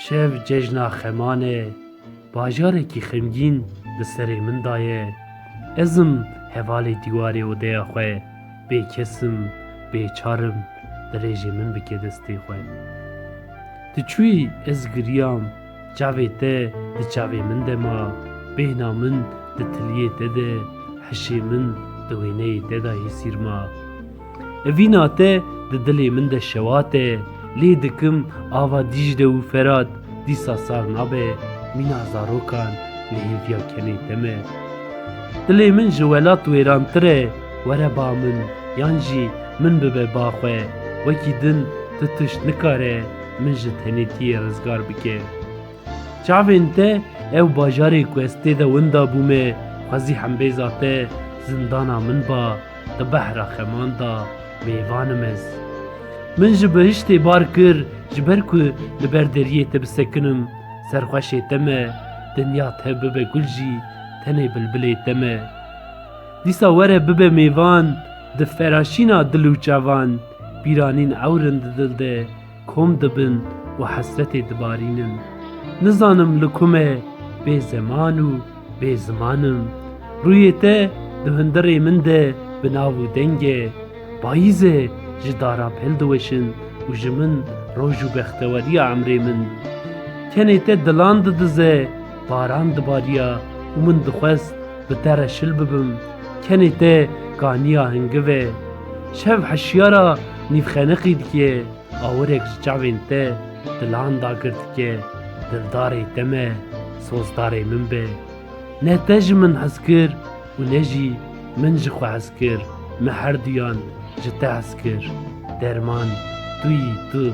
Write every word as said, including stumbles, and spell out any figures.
Şev cejna xeman e, bajarekî xemgîn di serê min de ye. Ez im hevalê dîwarê odeya xwe, bêkes im, bêçar im, dirêjê min bike destê xwe. Tu çûyî ez giriyam, çavê te di çavê min de ma, bêhna min di tiliyê te de, hişê min di wêneyê te de hêsîr ma. Evîna te di dilê min de şewat e, lê dikim ava Dîcle û Ferat dîsa sar nabe, mîna zarokan li hêviya kenê te me. Dilê min ji welat wêrantir e, were ba min, yan jî min bibe ba xwe, wekî din tu tişt nikare min ji tenêtiyê rizgar bike. Çavên te ew bajarê ku ez tê de winda bûme, xwezî hembêza te zindana min ba, di behra xeman de mêvan im ez. Min ji bihiştê bar kir, ji ber ku li ber deriyê te bisekinim, serxweşê te me, dinya te bibe gul jî, tenê bilbilê te me. Dîsa were bibe mêvan, di feraşîna dil û çavan, pîranîn ewr in di dil de, kom dibin û hesretê dibarînin. Nizanim li ku me bê zeman û bê ziman im. Rûyê te di hundirê min de bi nav û deng e. Payîz e, ji dara pel diweşin û ji min roj û bexteweriya emrê min. Kenê te dilan didize, baran dibariya û min dixwest bi te re şil bibim. Kenê te kaniya hingiv e. Şev hişyara nîvxeniqî dike. Awirek ji çavên te dilan dagir dike, dildarê te me, sozdarê min be. Ne te ji min hez kir û ne jî min ji xwe hez kir, me herduyan ji te hez kir. Derman tu yî tu.